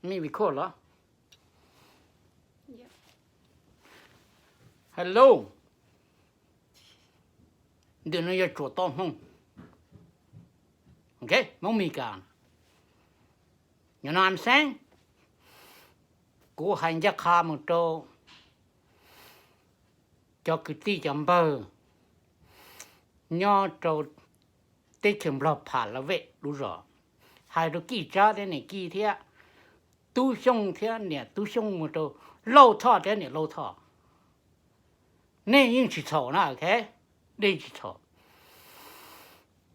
Me vi khuaj los? Hello. Ntawm no yog tsuas toj Hmoob. Ok, Hmoob Mes Kas. Nyob no I'm saying, kuv hais ncaj qha mus rau cov kwv tij cov npawg nyob rau teb chaws Nplog Pha La Vej lub zos, hais rau Kij Tsab thiab niam Kij thiab Tub Xyooj thiab niam Tub Xyooj mus rau Lauj Thoj thiab niam Lauj Thoj. Nej yeej tsis txhaum na, ok? Nej yeej tsis txhaum.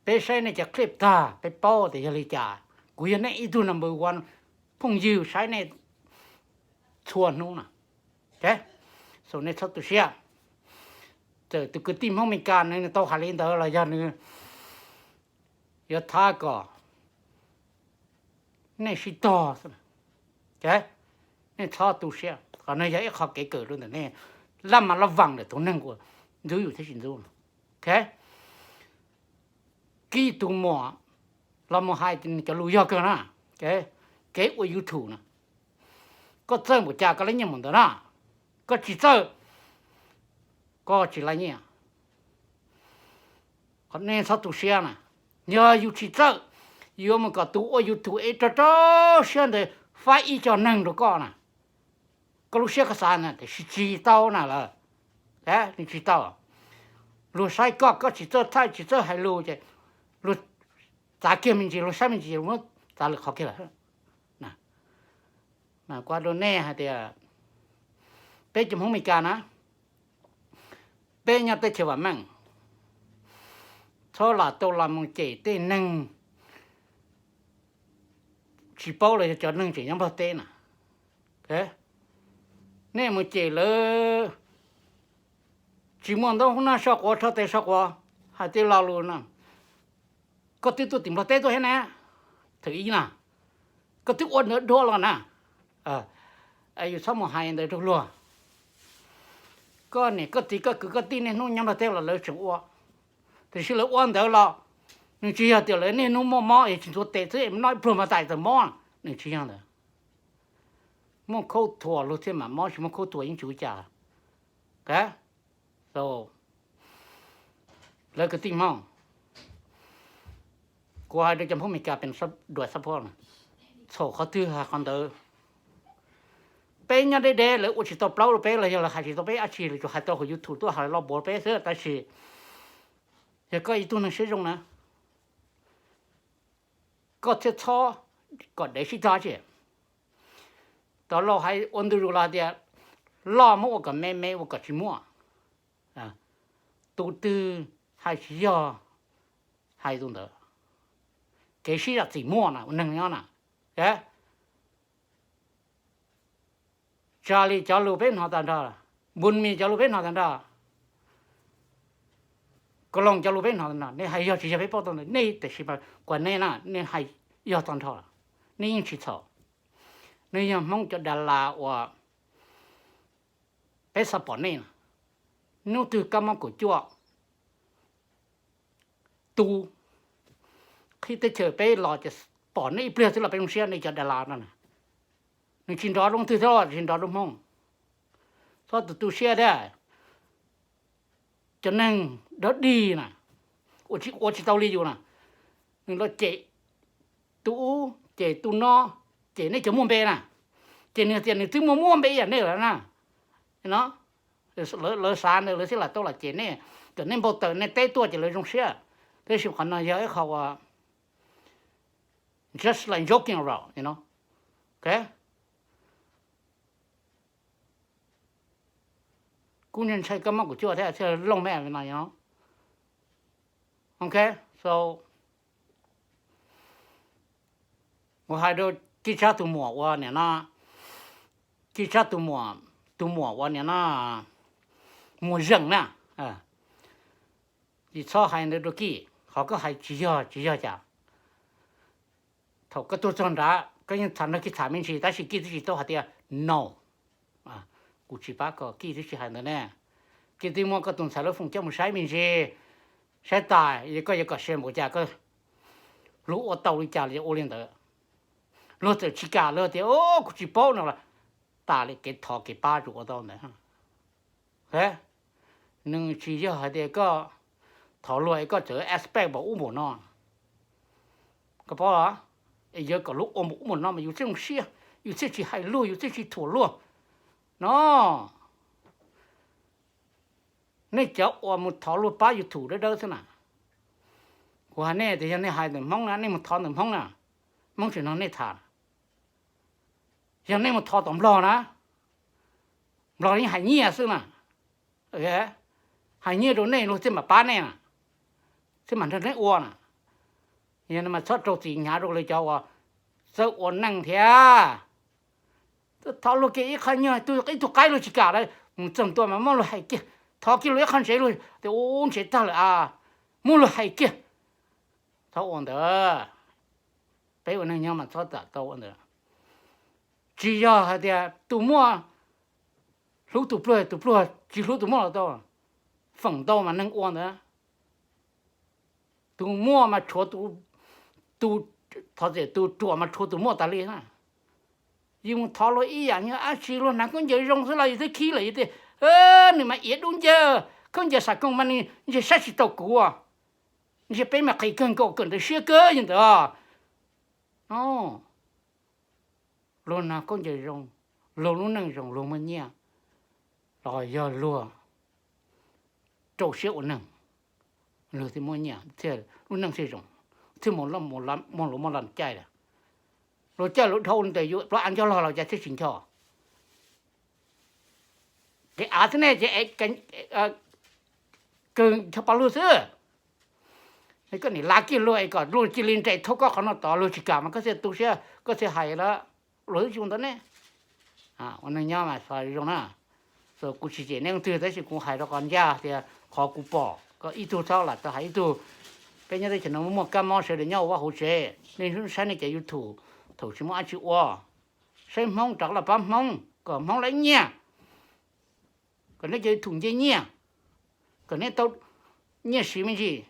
Peb saib nej cov clip tag peb paub tias yog li cas. Kuv yog nej ib tug number one phooj ywg saib nej txhua hnub na. Ok, so nej txhob tu siab. Txawm tus kwv tij Hmoob Mes Kas nws tau hais li ntawd los yog nws yuav thab kom nej sib tog xwb. Ok, nej txhob tu siab, qhov no yog ib qho kev kawm rau ntawm nej, laj mas laj vam ntawm tus neeg uas ntxub yus thiab tsis ntxub. Ok, Kij tus muam los mus hais cov lus yog kawg na. Kev ua YouTube na, koj txawj npaum cas koj lab nyiaj npaum ntawd na, koj tsis txawj koj tsis lab nyiaj. Qhov nej txhob tu siab na, yog yus tsis txawj, yuav mus kom tus ua YouTube es rau rau siab ntawd faib ib co neeg rau koj na, koj lub siab koj xav na tiam sis tsis tau na lawm. Nws tsis tau. Luag saib koj, koj tsis txawj thaij tsis txawj hais lus ces luag txav kiag me ntsis, luag saib me ntsis luag muab txav lwm qhov kiag lawm. Mas kuv hais rau nej hais tias peb cov Hmoob Mes Kas na, peb nyob teb chaws vam meej, txhob lam tau los mus cem tej neeg tsis paub los yog cov neeg tseem nyob Nplog teb na. Nej mus cem lawv tsis muaj ntaub hub noj soj quav rho tes soj quav, hais tej lo lus no, koj twb tuaj tim Nplog teb tuaj thiab na. Thawm ib na, koj twb ua ntawd dua los na. Yus txhob mus hais ntawd rau luag. Koj niam koj txiv koj kwv koj tij niaj hnub nyob Nplog teb los lawv tseem ua, tiam sis lawv ua ntawd los nws tsis yog tias lawv niaj hnub muaj mob es tsis ntxuav tes xwb es noj ib pluag mas tawm mob, nws tsis yog ntawd. Muaj khaub thuas luag thiaj mam mob, tsis muaj khaub thuas yeej tsis ua cas. Lawv kwv tij Hmoob, kuv hais rau cov Hmoob Mes Kas pes duas xab phuab, txhaum qhov twg hais qhov ntawd. Peb nyob deb deb lawv ua tsis tau plaub rau peb los yog lawv hais tsis tau peb dab tsi, lawv tsuas hais tau hauv YouTube tuaj hais loj npuav peb xwb, tab sis yog koj ib tug neeg siab zoo na, koj thiaj txhob kom dev sib tog dab tsi. Cov laus hais ua ntu zus los hais tias loj muab ua kom me, me ua kom tsis muaj. Tus twg hais tsis yog hais tus ntawd. Kev sib zam txim muaj na ua neeg nyob na. Tsa Lis cov lus peb hnov tag nrho, Npus Mis cov lus peb hnov tag nrho, Kaloos cov lus peb hnov tag nrho, nej hais yog tsis yog peb paub tau ntawd, nej tiam sis mas kuas nej na, nej hais yog tag nrho, nej yeej tsis txhaum. Nej yog Hmoob cov das las uas peb xav pom nej na. Hnub twg kab mob kaum cuaj tu qhib teb chaws peb los ces pom nej ib pliag xwb los peb zoo siab, nej cov das las no. Nws tsis nrov rau leej twg thiab, tsis nrov rau Hmoob. Txhob tus tu siab thiab. Cov neeg dog dig na, ua tsis, ua tsis tau li yus na, nws los cem tus ub cem tus no, cem nej cov muaj npe na, ces nws tias nws twb muaj muaj npe ib yam nej lawm na. No, lawv xav ntawd lawv thiaj lam tau los cem nej, kom nej npau taws nej teb tuaj ces lawv zoo siab. Tab sis qhov no yog ib qho uas just like joking around, you know. Ok, kuj ntshai kab mob kaum cuaj thiab thiaj looj mej no, you know. Ok, so kuv hais rau Kij Tsab tus muam uas nim no, Kij Tsab tus muam, tus muam uas nim no Muas Zeem na, tsis txhob hais ntawd rau Kij, qhov koj hais tsis yog, tsis yog cas. Thaum koj tuaj txog nrad koj yeej tham nrog Kij tham me ntsis tab sis Kij twb tsis tau hais tias no, kuv tsis pab kom Kij twb tsis hais ntawd ne. Kij twb muab koj tus ntxhais lub foom coj mus saib me ntsis, saib tas koj yuav kom share npaum cas, koj hlub ua tau li cas los ua li ntawd. Luag txawm tsis kam, luag tias, o, kuv tsis paub no los tas li, kev thov kev pab tsuas ua tau ntawd. Nws tsis yog hais tias koj thov luag es koj txawm expect npaum ub npaum no. Koj paub los? Es yog kom luag ua npaum ub npaum no mas yus thiaj zoo siab, yus thiaj tsis hais luag, yus thiaj tsis thuam luag no. Nej cov uas mus thov luag pab YouTube dawb dawb xwb na, kuv hais nej tias yog nej hais ntawm Hmoob na, nej mus thov ntawm Hmoob na, Hmoob tsis nrog nej tham. Yog nej mus thov tom Nplog na, Nplog yeej hais nyiaj xwb na. Hais nyiaj rau nej luag thiaj mam pab nej na, thiaj mam nrog nej ua na. Yog no mas txhob rau txim hnyav rau lawv cov uas txawj ua neej thiab. Thov luag kiag ib qho nyuag, ib tug qaib luag tsis kam lawm, mus txog ntua mas muab luag hais kiag, thov kiag luag ib qho ntsev luag tias ub ntsev tag lawm a, muab luag hais kiag. Txhob ua ntawd. Peb ua neeg nyob mas txhob txawm tau ua ntawd. Tsis yog hais tias tus muaj hlub tus pluag, tus pluag tsis hlub tus muaj los tau, feem ntau mas neeg ua ntawd. Tus muaj mas tshuav tus, thov txim, tus ruam mas tshuav tus muaj tas li na. Yus mus thov luag ib yam nyuag dab tsi, luag hnav khaub ncaws zoo xwb los yus twb khib lawm, yus tias nws mas iav dub ncawg, khaub ncaws xav kooj mas nws ntshe saib tsis taus kuv, ntshe peb mas qis kawg nkaus kawm ntawv siab kawg yus ntawd. Luag hnav khaub ncaws zoo, luag lub neej zoo, luag muaj nyiaj, los yog luag rau siab ua neeg, luag thiaj muaj nyiaj, lub neej thiaj zoo, thiaj muaj luag muaj las caij lawm. Luag caij luag dhau ntawm yus plaub av ncog log los cas thiaj tsis nco. Kev av xwb nej ces kawg nco pov luag xwb. Koj nim lav kiag luag es kom luag cia li nres thauj koj qhov no tod, luag tsis kam mas koj thiaj tu siab, koj thiaj hais lawm. Luag twb tsis ua ntawd ne. Ua neeg nyob mas xav zoo na. Kuv tsis cem nej leej twg tab sis kuv hais rau qhov ncaj tias qhov kuv pom koj ib tug txhob lam tau hais ib tug. Peb nyob teb chaws no muaj kab mob sawv daws nyob ua vaj hauv tsev, nej saib nej cov YouTube thaum tsis muaj dab tsi ua, saib Hmoob rov los pab Hmoob kom Hmoob lawv nyiaj, kom nej cov YouTube nce nyiaj, kom nej tau nyiaj siv me ntsis.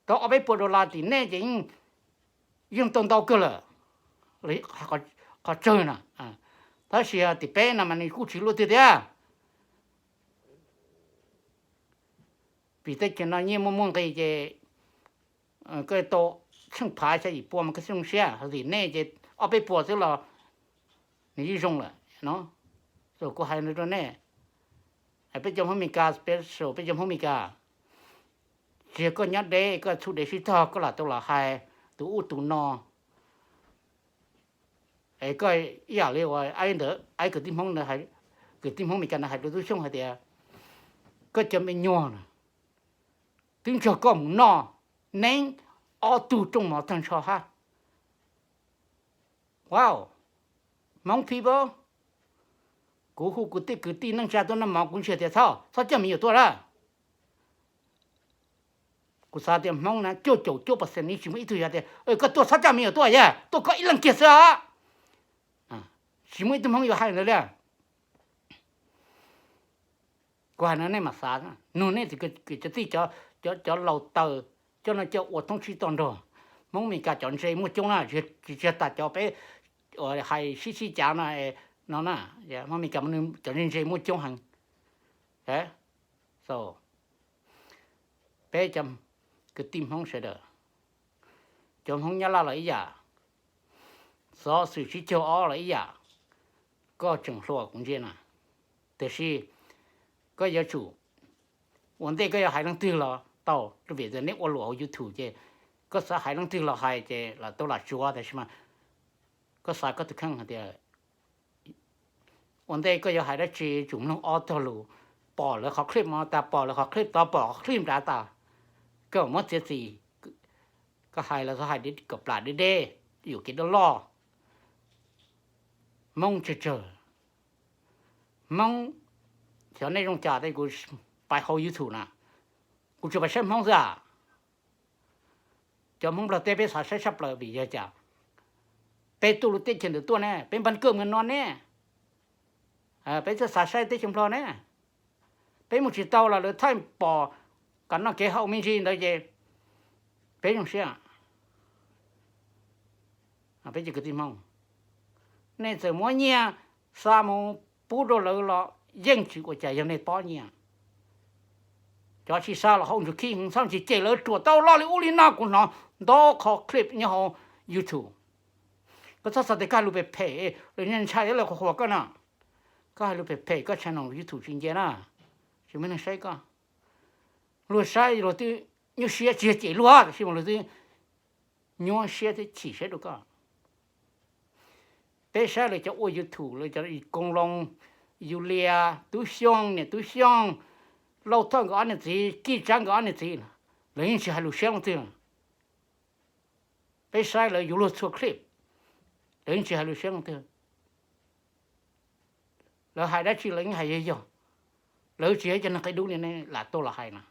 Tau ob peb puas dollar tim nej ces yeej tau ntau kawg lawm, qhov tsawg na. Tab sis tim peb no mas nws kuj tsis luaj twg thiab. Vim tej chaw no nyiaj muaj muaj nqis ces koj tau tsheej phav xya yim pua mas koj thiaj zoo siab, ho tim nej ces ob peb puas xwb los nws yeej zoo lawm no. Kuv hais no rau nej, peb cov Hmoob Meskas special, peb cov Hmoob Meskas, tsis yog koj nyob deb koj txhuj deb sib tog koj lam tau los hais tus ub tus no. Es koj ib yam li uas ib ntawd ib kwv tij Hmoob, kwv tij Hmoob Meskas ntawd hais rau Tub Xyooj hais tias koj cov me nyuam na, twb nrog koj mus noj neeb ob tug rooj mov tag nrho hab. Wow, Hmoob people, kuv hu kuv tej kwv tij neej tsa tuaj noj mov kuv ntsia tias txhob, txhob coj me nyuam tuaj lawm. Kuv xav tias Hmoob na cuaj caum cuaj percent tsis muaj ib tug yuav tias koj tuaj txhob coj me nyuam tuaj, yog tuaj koj ib leeg kiag xwb os. Tsis muaj ib tug Hmoob yuav hais ntawd li. Kuv hais no nej mam xav, nug nej cov txij, cov laus taws, cov no cov ua thoob tsib toj nrog. Hmoob Meskas cov ntse muaj coob na, tsis tas cov peb hais sib sib cav no, no na, Hmoob Meskas cov ntse ntse muaj coob heev. Peb cov kwv tij Hmoob sawv daws, cov Hmoob Nyab Laj los ib yam, xov xwm tsib caug ob los ib yam, koj tseem hluas kuv ntsia na. Tiam sis koj yuav tsum, ua ntej koj yuav hais leej twg los tau, vim tias neb ua luam hauv YouTube ces koj xav hais leej twg los hais ces lam tau lam tsuav, tab sis mas koj xav koj tus kheej hais tias ua ntej koj yuav hais dab tsi tsum mloog ob tog lus, pom lawv qhov clip no tas, pom lawv qhov clip tod, pom qhov clip nrad tas, koj muab txiav txim. Koj hais los xav hais kom plam deb deb, yuam kev dab loj. Hmoob tsawg tsawg, Hmoob, xyov nej zoo cas tej, kuv pais hauv YouTube na, kuv tsuas pais saib Hmoob xwb a. Cov Hmoob Nplog teb peb xav saib tshaj plaws vim yog cas? Peb tuaj lub teb chaws ntawd tuaj ne, peb npaj kawj mus no ne, peb thiaj xav saib teb chaws Nplog ne. Peb mus tsis tau los lawv thaij pom kev noj kev haus me ntsis ntawd ces peb zoo siab. Peb cov kwv tij Hmoob, nej txawm muab nyiaj xa mus pub rau lawv los yeej tsis ua cas yog nej pob nyiaj. Cov tsis xa los hauj ntsws khib heev, txhob ntsis cem lawv ruam tau loj li ub li no, kuv hnov ntau qhov clip nyob hauv YouTube. Koj txhob xav tias koj hais lus phem phem, lawv ntshai lawv qhuas qhuas koj no. Koj hais lus phem phem koj channel YouTube tsis nce na, tsis muaj neeg saib koj. Luag saib luag twb nyuaj siab, tsis yog cem luag tab sis mas luag twb nyuaj siab thiab chim siab rau koj. Peb saib lawv cov ua YouTube, lawv cov Koos Loos, Yus Lias, Tub Xyooj, niam Tub Xyooj, Lauj Thoj nkawd ob niam txiv, Kij Tsab nkawd ob niam txiv, lawv yeej tsis hais lus siab leej twg. Peb saib lawv yuav luag txhua clip, lawv yeej tsis hais lus siab leej twg. Lawv hais dab tsi lawv yeej hais yog yog, lawv tsis yog cov neeg qia dub li nej lam tuaj los hais no.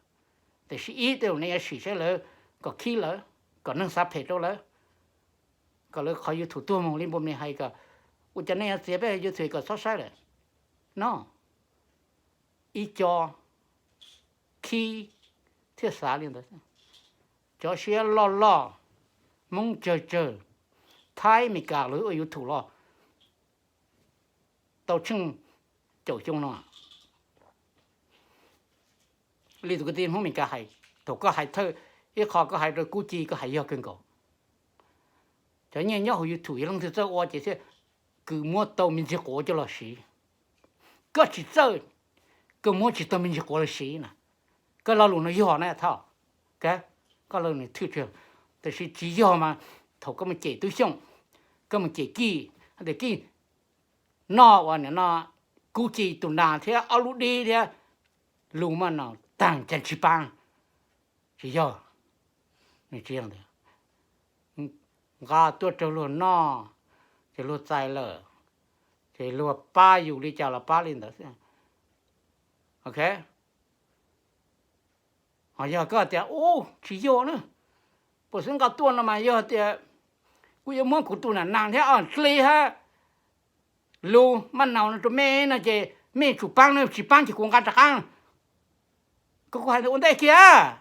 Tiam sis ib tej zaum nej yuav sim saib lawv kom khib lawv, kom neeg xav phem rau lawv, kom lawv qhov YouTube tuag mus li npua me hais kom ua cas nej yuav txiav peb YouTube kom txhob saib lawm no. Ib co khib thiaj xav li ntawd. Cov siab loj loj, Hmoob tsawg tsawg, Thaib Amelikas lawv ua YouTube los tau tsheej caum xyoo no. Li tus kwv tij Hmoob Amelikas hais, thaum koj hais thawj ib qho koj hais rau Kub Ci koj hais yog kawg nkaus. Cov nyiaj nyob hauv YouTube yog leej twg txawj ua ces thiaj kws muab tau me ntsis quav coj los siv. Koj tsis txawj, koj muab tsis tau me ntsis quav los siv na. Koj lo lus no yog na thoj, koj lo lus nws thwj tshwm, tiam sis tsis yog mas thaum koj mus cem Tub Xyooj, koj mus cem Kij, tias Kij noj ua no, Kub Ci tus nas thiab ob lub dib thiab lus maj no tag cas tsis paab. Tsis yog, nws tsis yog ntawd. Nqa tuaj rau luag noj, ces luag txais lawm, ces luag pab yus li cas los pab li ntawd xwb. Ok, ho yog koj tias ub tsis yog na, puas xwb nqa tuaj no mas yog tias kuv yuav muab kuv tus nam nas thiab dli hab lus maj naus no rau mej no ces mej tsum paab na, tsis paab ces kuv nqa rov qaab. Koj kuj hais ntawd ua ntej kiag,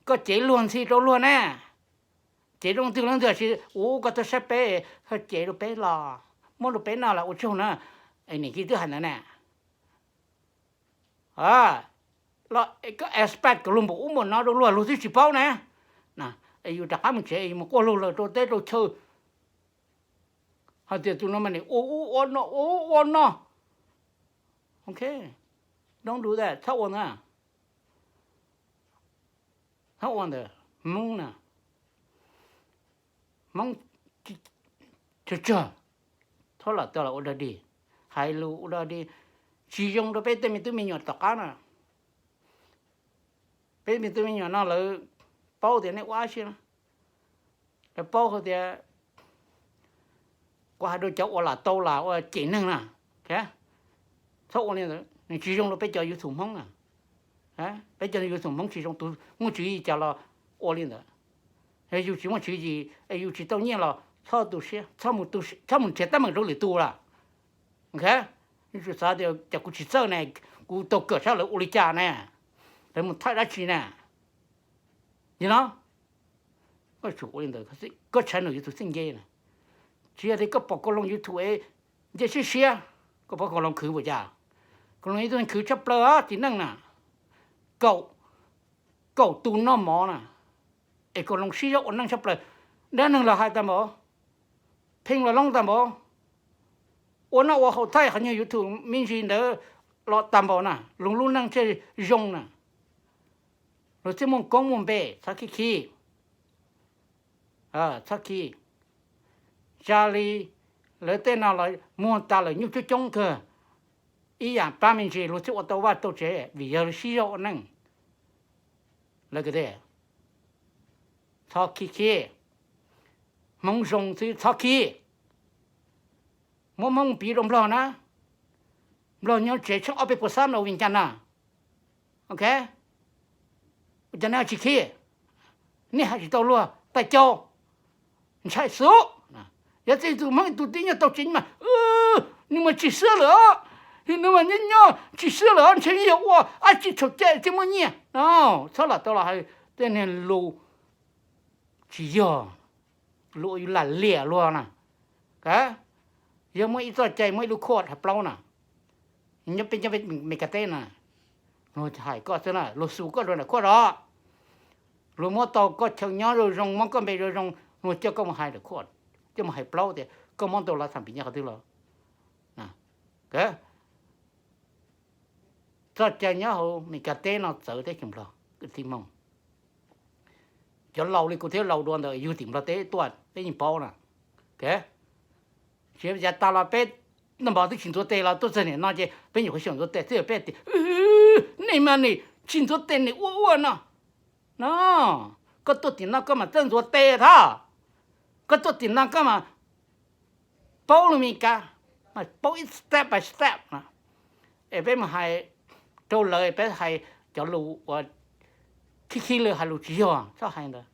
koj cev luag ntxhi rau luag na, cev rau leej twg leej twg tsis ua, koj tuaj saib peb, koj cev rau peb los muab rau peb noj los ua tsaug na. Niam Kij twb hais ntawd na. Los koj expect kom luag npaum ub npaum no rau luag, luag twb tsis paub na. Es yus rov qab mus tsev es yus mus quaj luag lawm rau teb rau chaw hais tias tus no mas nim ua ub ua no ua ub ua no. Ok, don't do that, txhob ua ntawd. Txhob ua ntawd, Hmoob na, Hmoob tsawg tsawg, txhob lam tau los ua dog dig, hais lus ua dog dig tsis zoo rau peb tej me tub me nyuam tom qab na. Peb me tub me nyuam no lawv paub tias nej ua dab tsi na, lawv paub hais tias kuv hais rau cov ua lam tau lam ua cem neeg na, txhob ua li ntawd, nws tsis zoo rau peb cov YouTube Hmoob na. Peb cov YouTube Hmoob tsis zoo, tus muaj tswv yim cas los ua li ntawd. Yog yus tsis muaj tswv yim es yus tsis tau nyiaj los txhob tu siab, txhob mus nrhiav teeb meem rau lwm tus lawm. Ok, yuav tsum xav tias cas kuv tsis txawj ne, kuv tau kawm saib lawv ua li cas ne, lawv mus thaij dab tsi ne. Li no, koj tsum ua li ntawd, koj channel YouTube thiaj nce na. Tsis yog tias koj pom Koos Loos YouTube nce siab siab, koj pom Koos Loos khwv npaum cas? Koos Loos ib tug neeg khwv tshaj plaws txiv neej na, kaum, kaum tus noj mov na, es Koos Loos sib zog ua neej tshaj plaws. Dab neeg los hais tag npaum, pheej los loob tag npaum, ua noj ua haus thaij qhov nyuag YouTube me ntsis ntawd los tag npaum na, luag lub neej thiaj zoo na. Luag thiaj muaj koob muaj npe, txhob khib khib. Txhob khib. Tsa li lawv tej no los muag tas lawm nyuj coob coob kawg, ib yam pab me ntsis luag thiaj ua tau vaj tau tsev vim yog sib zog ua neej. Lawv kwv tij, txhob khib khib. Hmoob zoo xwb txhob khib. Muab Hmoob piv rau Nplog na, Nplog nyob tsev tsheej ob peb puas xab no Vias Cas na. Ok, ua cas nej tsis khib? Nej hais tsis tau luag, tais caus, ntshai xwb. Yog txij tus Hmoob tus tib nyuag tau tsev mas, nws mas tsis xwb lawm, nws mas nyob nyob tsis xwb lawm, ntshe yog ua dab tsi txhaum cai thiaj muaj nyiaj. Txhob lam tau los hais tej niag lus tsis yog. luag ua yus lam liam luag na. Yog muaj ib txoj cai muaj ib lub court hais plaub na, nyob peb nyob peb Meskas teb na, luag hais koj xwb na, luag xus koj rau ntawm court os. Luag muab tau koj chaw nyob zoo zoo, muab koj npe zoo zoo, luag coj koj mus hais ntawm court, coj mus hais plaub tias koj muab tau lav tham pim nyob qhov twg los. Txoj cai nyob hauv Meskas teb no txawv teb chaws Nplog kwv tij Hmoob. Cov laus li kuv thiab laus dua ntawm yug tim Nplog teb tuaj peb yeej paub na. Tsis yav tas los peb noj npog twb tsis ntxuav tes los tuaj txog niam no ces peb nyuam qhuav xyaum ntxuav tes xwb peb tias, nej mas nim tsis ntxuav tes nim ua ua no. No, koj tuaj tim no koj mam txawj ntxuav tes thiab. Koj tuaj tim no koj mam paub lus Meskas, mas paub ib step by step. Es peb mus hais rau lawv peb hais cov lus uas khib khib lawv hais lus tsis yog txhob hais ntawd.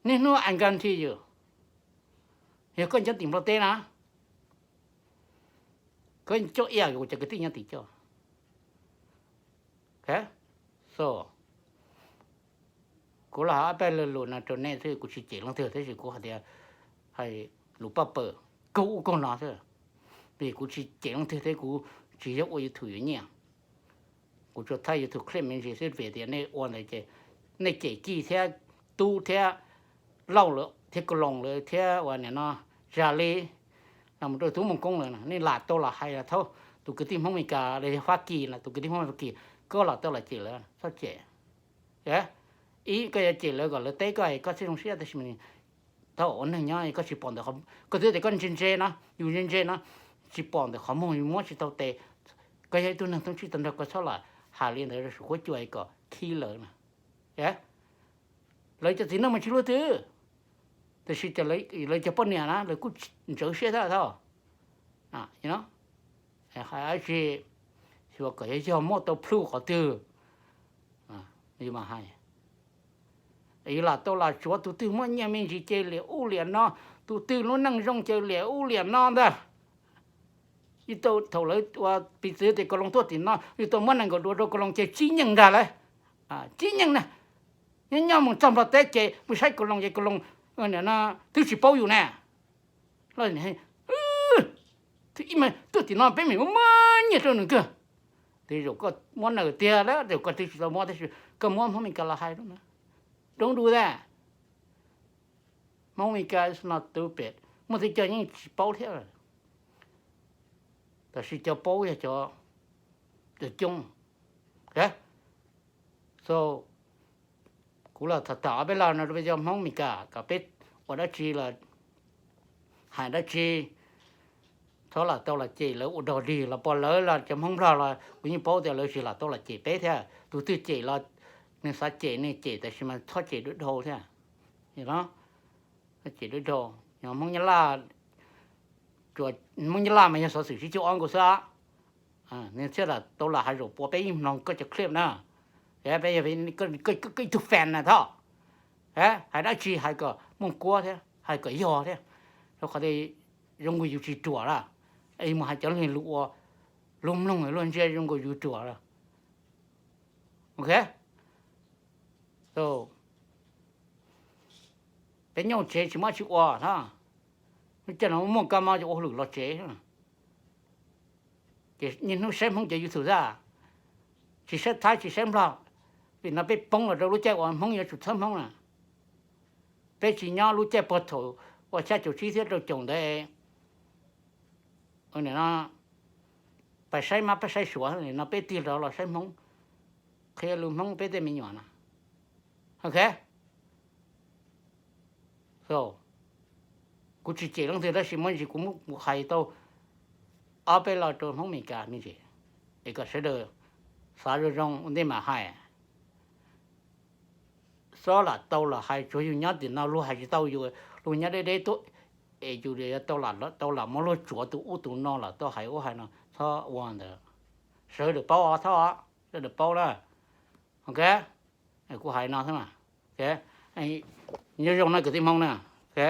Niaj hnub I guarantee you, yog koj nyob tim Nplog teb na, koj coj ib yam kuv cov kwv tij nyob tim coj. Kuv los hais ob peb lo lus no rau nej xwb, kuv tsis cem leej twg tab sis kuv hais tias, hais lus paj pawg kaug ub kaug no xwb. Vim kuv tsis cem leej twg thiab kuv tsis yog ua YouTube yuav nyiaj. Kuv tsuas thaij YouTube clip me ntsis xwb vim tias nej ua ntawd ces nej cem Kij thiab Tub thiab Lauj lawv thiab Koos Loos lawv thiab uas nim no Zam Li, los mus rau Tub Moo Koob lawv, nej lam tau los hais thaub tus kwv tij Hmoob Meskas los yog Fab Kis na, tus kwv tij Hmoob Fab Kis, koj lam tau los cem lawv, txhob cem. Ib, koj yuav cem lawv kom lawv teb koj es koj thiaj zoo siab, tab sis mas thaub ua neeg nyob koj tsis pom ntawm, koj twb tias koj ntse ntse no, yus ntse ntse no, tsis pom ntawm qhov muag yus muab tsis tau tes. Koj yog ib tug neeg thoob tsib tag nrho koj txhob lam hais li ntawd rau saum huab cua kom khib lawv na. Lawv cov txiv neej mas tsis luaj twg, tab sis lawv cov poj niam na lawv kuj ntsawv siab thiab thaub. Hais dab tsi, xyuas kom yog yog muaj tau plhu qhov twg, yus mam hais. Yus lam tau lam tsuav tus twg muaj nyiaj me ntsis ces liam ub liam no, tus twg lub neej zoo ces liam ub liam no ntag. Yus tau thaum lawv ua piv txwv tias Koos Loos tuaj tim no yus tau muab nees nkaum duas rau Koos Loos ces tsib nyeej ntag lauj. Tsib nyeej na. Nyob nyob mus txog Nplog teb ces mus saib Koos Loos ces Koos Loos twb tsis paub yus na. Tuaj tim no peb mam muab muab nyiaj rau nws kawg. Tej zaum koj muab nws tiag lawm, tej zaum koj twb tsis tau muab tab sis koj muab Hmoob Meskas los hais rau na. Don't do that. Hmoob Meskas is not stupid, muaj tej cov yeej tsis paub thiab. Tab sis cov paub yog cov coob. So kuv los tham tham ob peb lo no rau peb cov Hmoob Meskas kom peb ua dab tsi los hais dab tsi, txhob lam tau los cem lawv ua dog dig los pom lawv los cov Hmoob Nplog los kuv yeej paub tias lawv tsis lam tau los cem peb thiab. Tus twg cem los nws xav cem nws cem tab sis mas txhob cem dua dhau thiab. Cem dua dhau, Hmoob Nyab Laj, Hmoob Nyab Laj mas yog xov xwm tsib caug ob nkaus xwb. Nws thiaj lam tau lam hais zaum pua peb yeej mloog koj cov clip na. Peb yog koj ib tug fan na thaub. Hais dab tsi hais kom muaj kuab thiab hais kom yog thiab, rau qhov tias zoo nkaus yus tsis ruam lawm, es mus hais cov lus ua luag mloog luag ntsia zoo nkaus yus ruam lawm. Ok, peb nyob tsev tsis muaj dab tsi ua na, lub caij no muaj kab mob ces ua hauj lwm los tsev. Ces niaj hnub saib Hmoob cov YouTube xwb, tsis saib Thaib tsis saib Nplog, vim no peb poob los rau lub caij uas Hmoob yuav tsum txhawb Hmoob na. Peb tsis nyob lub caij puag thaum ua xya caum tsib thiab rau caum ntawd, pais saib mab pab saib suav no peb tig rov los saib Hmoob, qhia lus Hmoob peb tej me nyuam na. Ok, kuv tsis cem leej twg tab sis muaj ntsis kuv muab hais tau ob peb lo rau Hmoob Meskas me ntsis, es kom sawv daws xav zoo zoo ua ntej mam hais. Xob lam tau los hais tsuav yus nyob tim no luag hais tsis tau yus, luag nyob deb deb tuaj, es yus tau lam muab luag tsuav tus ub tus no los tau hais ub hais no txhob ua ntawd. Sawv daws paub os, txhob, sawv daws paub na. Ok, kuv hais no xwb mas. Nyob zoo na kwv tij Hmoob na. Ok.